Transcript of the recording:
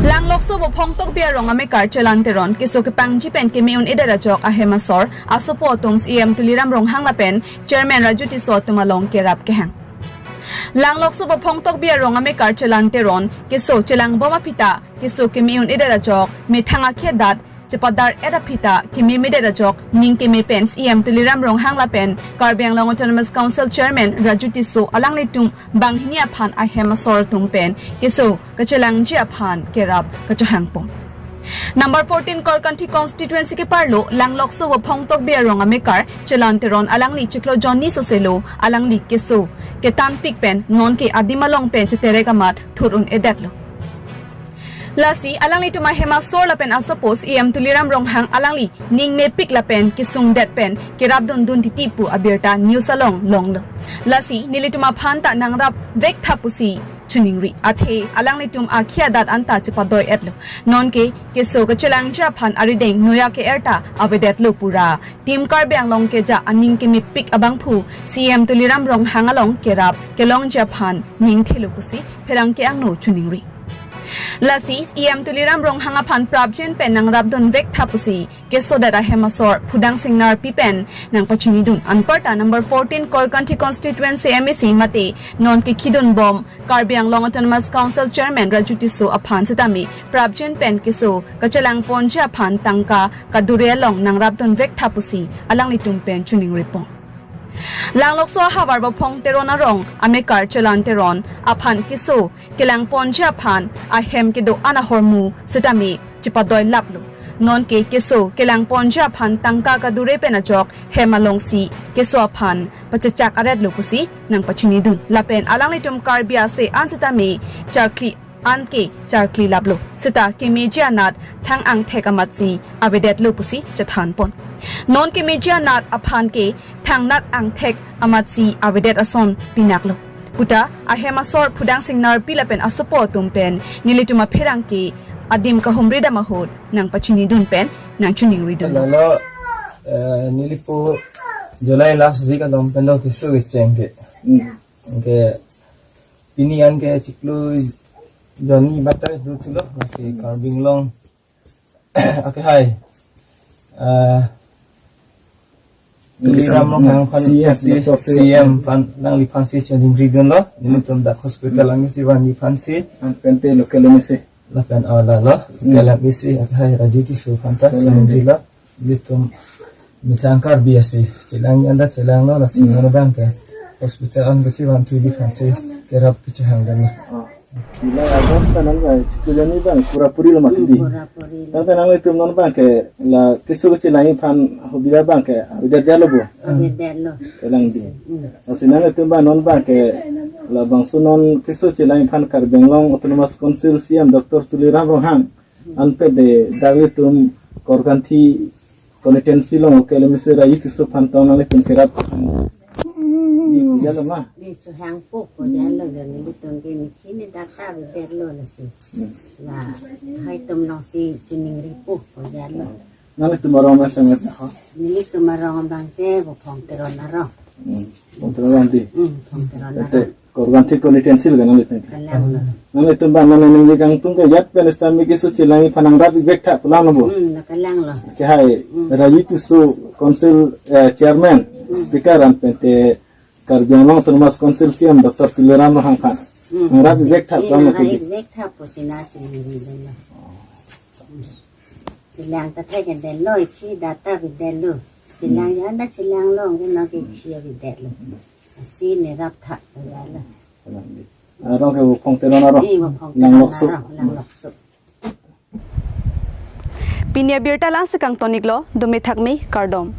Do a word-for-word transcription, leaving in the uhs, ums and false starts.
Langlokso Bophong Tokbi arong amekar Chelan Teron keso kepangji pen keme un-edet ajok ahem asor asopo atum C E M Tuliram Ronghang lapen Chairman Raju Tisso atum along kerap kehang. Langlokso Bophong Tokbi arong amekar Chelan Teron keso chelangbom aphi ta keso keme un-edet ajok methang akhei adat chepadar-et aphi ta kememedet ajok ning keme pen C E M Tuliram Ronghang lapen Karbi Anglong Autonomous Council Chairman Raju Tisso alanglitum banghini aphan ahem asor atum pen keso kachelangji aphan kerap kachehangpon. Number fourteen Korkanthi constituency keparlo Langlokso Bophong Tokbi arong amekar Chelan Teron alangli chiklo jonni soselo alangli keso ketanpik pen nonke adim along pen cheterek amat thur un-edetlo. Lasi alanglitum ahem asor lapen asopo C E M Tuliram Ronghang alangli ning mepik lapen kesungdet pen kerap dundun titi pu abirta news along longlo. Lasi nelitum aphan ta nangrap vektha pusi chiningri. Athe alanglitum akhei adat anta chepadoi-etlo. Nonke keso kachelangji aphan arideng noya ke-er ta avedetlo pura. Team Karbi Anglong keja aning kemepik abangphu C E M Tuliram Ronghang along kerap kelongji aphan ningthelo pusi pherangke angno chiningri. Lasi C E M Tuliram Ronghang aphan prapjin pen nangrapdun vektha pusi kesodet ahem asor Phudang Singnar pi pen nangpachinidun. Anparta number fourteen Korkanthi constituency M A C mate nonke khidunbom Karbi Anglong Autonomous Council Chairman Raju Tisso aphan sitame prapjin pen keso kachelangponji aphan tangka kadure along nangrapdun vektha pusi alanglitum pen chiningripon. Langlokso ahavar Bophong Teron arong amekar Chelan Teron aphan keso kelangponji aphan ahem kedo-an ahormu sitame chepadoi laplo. Nonke keso kelangponji aphan tangka kadure pen ajok hem alongsi keso aphan pachechak aretlo pusi nangpachinidun. Lapen alanglitum Karbi ase an sitame charkli anke charkli laplo. Sita kemeji anat thang angthek amatsi avedetlo pusi chethanpon. Non kemeji anat aphan ke thangnat angthek amatsi avedet ason pinaklo puta ahem asor Phudang Singnar pi lapen asopo atum pen nelitum apherangke adim kahumri dam ahut nangpachinidun pen nangchiningridun. Lalo, eh, nelipo July last week along pen lo keso kecheng ke. Hmm. Ke pini anke chiklo jonni batai duthulo, lasi Karbi Anglong akehai, eh, Tuliram Ronghang aphan C M, si, Doctor C M aphan, nangliphan si chiningridunlo, nelitum dak hospital angsi vanji aphan si. Anpente local M A C. Lapen, ah, lalo, hmm, local M A C akehai Raju Tisso aphan ta, local M A C, chiningrilo. Nelitum methang Karbi ase chelang anda chelanglo, lasi, hmm, non abangke hospital an kachevanthuji aphan si kerap kachehangdamlo. Ah. July August ta non ba chiklo jonni abang pura purilo mati di. Hmm, pura purilo. Tangte nanglitum non abangke la keso kachelangji aphan hobida abangke avedetlo bo? Avedetlo. Chelangdun. Hmm. Lasi nanglitum abang non abangke labangso non keso chelangji aphan Karbi Anglong Autonomous Council C M Doctor Tuliram Ronghang anpede dak ilitum Korkanthi constituency along local M A C Raju Tisso aphan tong nanglitum kerap di pujalo ma? Di chehangpo pujalo, la nelitum ke niki ne dak ta avedetlo lasi. Hmm. La haitum alongsi chiningripo pujalo. Nanglitum arong ma sangat ha? Nelitum arong abangke Bophong Teron arong. Hmm. Bophong Teron arong di. Hmm, Bophong Teron arong. Ete Korkanthi constituency lo kan nanglitum? Kalanglo. Nanglitum abang non ningje kangtung ke ajat pen sitame keso chelangji aphan nangrap-ik vektha pu langlo bo? Hmm, la kalanglo. Akehai, hmm, Raju Tisso Council, eh, Chairman, hmm, Speaker anpente Karbi Anglong Autonomous Council C M Doctor Tuliram Ronghang aphan, hmm, nangrap-ik vektha pu langlo. Nangrap-ik vektha pusi nangchiningridunlo. Chelang ta thek-edetlo, ikhi data avedetlo. Chelang, hmm, anda chelanglo, anke nonke ikhi avedetlo. Lasi nerap tha pujalo. Arong ke Bophong Teron arong. Eh, Bophong Teron Langlokso. Arong, Langlokso. Pini abirta la-ansi kangtoniklo, dome thakme, kardom.